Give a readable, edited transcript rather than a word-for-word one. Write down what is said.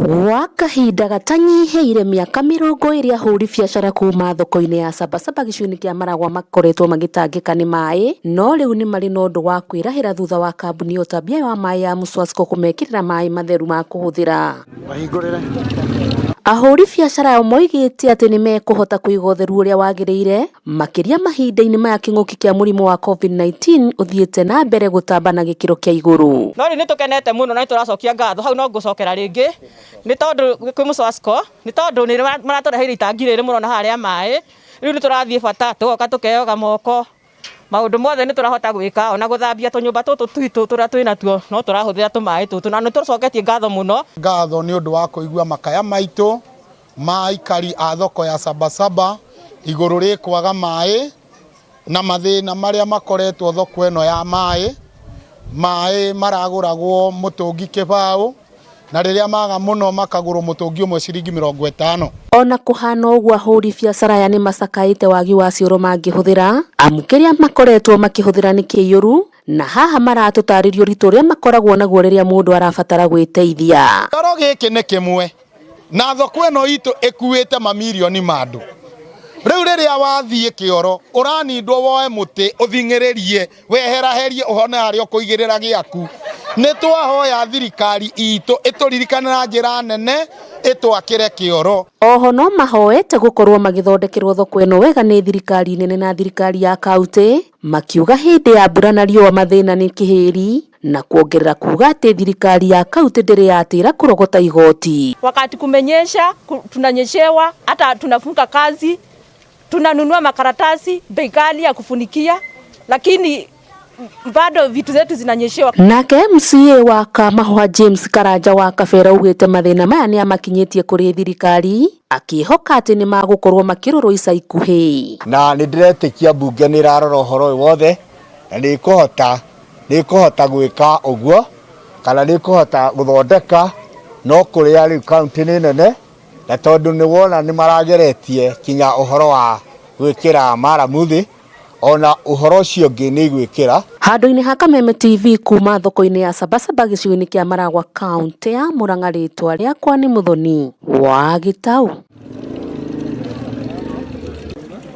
Gwa kahinda gatanyihĩire mĩaka 20 ahũri biacara kuma thoko-inĩ ya Sabasaba gĩcigo-inĩ kĩa Maragwa makoretwo magĩtangĩka nĩ maĩ, no rĩu nĩ marĩ na ũndũ wa kwĩrahĩra thutha wa kambuni ya ũtambia wa maĩ ya Muswasco kũmekĩrĩra maĩ matheru ma kũhũthĩra. Mahingũrĩre. Ahũri biacara ao moigĩte atĩ nĩ mekũhota kũiga ũtheru ũrĩa wagĩrĩire makĩria mahinda-inĩ maya kĩng'ũki kĩa mũrimũ wa COVID-19 ũthiĩte na mbere gũtamba na gĩkĩro kĩa igũrũ. No rĩu nĩ tũkenete mũno na nĩ tũracokia ngatho hau no ngũcokera rĩngĩ nĩ tondũ kwĩ Muswasco nĩ tondũ nĩ maratũreheire itangi rĩrĩ mũrona haha rĩa maĩ. Rĩu nĩ tũrathiĩ bata tũgoka tũkeyoga moko, maũndũ mothe nĩ tũrahota gwĩka ona gũthambia tũnyũmba tũtũ twitũ tũrĩa twĩnatuo no tũrahũthĩra tũmaĩ tũtũ na nĩ tũcoketie ngatho mũno. Ngatho nĩ ũndũ wa kũigua makaya maitũ ma aikari a thoko ya Sabasaba igũrũ rĩ kwaga maĩ na mathĩna marĩa makoretwo thoko ĩno ya maĩ. Maĩ maragũragwo mũtũngi kĩbaũ na rĩrĩa maga mũno makagũrwo mũtũngi ũmwe ciringi 50. Ona kũhana ũguo ahũri biacara aya nĩ macakaĩte wagi wa cioro mangĩhũthĩra amu kĩrĩa makoretwo makĩhũthĩra nĩ kĩiyũru na haha maratũtarĩria ũritũ ũrĩa makoragwo naguo rĩrĩa mũndũ arabatara gwĩteithia. Kĩoro gĩkĩ nĩ kĩmwe na thoko ĩno itũ ĩkuĩte mamirioni ma andũ. Rĩu rĩrĩa wathiĩ kĩoro ũranindwo woe mũtĩ ũthing'ĩrĩrie weheraherie ũhone harĩa ũkũigĩrĩra gĩaku. Nĩ twahoya thirikari itũ ĩtũririkane na njĩra nene ĩtwakĩre kĩoro. Oho no mahoete gũkorwo magĩthondekerwo thoko ĩno wega nĩ thirikari nene na thirikari ya kauntĩ, makiuga hĩndĩ ya mbura na riũa mathĩna nĩ kĩhĩri na kuongerera kuga atĩ thirikari ya kauntĩ ndĩrĩ yatĩra kũrogota igoti. Wakati kumenyesha tunanyeshewa, hata tunafunga kazi, tunanunua makaratasi bei ghali ya kufunikia, lakini bado vitu zetu zinanyeshewa. Nake MCA wa Kamahwa James Karanja wa Kabera augĩte mathĩna maya nĩ amakinyĩtie kũrĩ thirikari akĩhoka atĩ nĩ magũkorwo makĩrorwo ica ikuhĩ. Na nĩ ndĩretĩkia mbunge nĩ ĩrarora ũhoro ũyũ wothe na nĩ ĩkũhota gwĩka ũguo kana nĩ ĩkũhota gũthondeka no kũrĩa rĩu kaunti nĩ nene na tondũ nĩ wona nĩ marageretie kinya ũhoro wa gwĩkĩra maramu thĩ ona ũhoro ũcio ũngĩ nĩ igwĩkĩra. Handũ-inĩ ha Kameme TV kuma thoko-inĩ ya Sabasaba gĩcigo-inĩ kĩa Maragwa kaunti ya Murang'a rĩtwa rĩakwa nĩ Muthoni wa Gĩtau.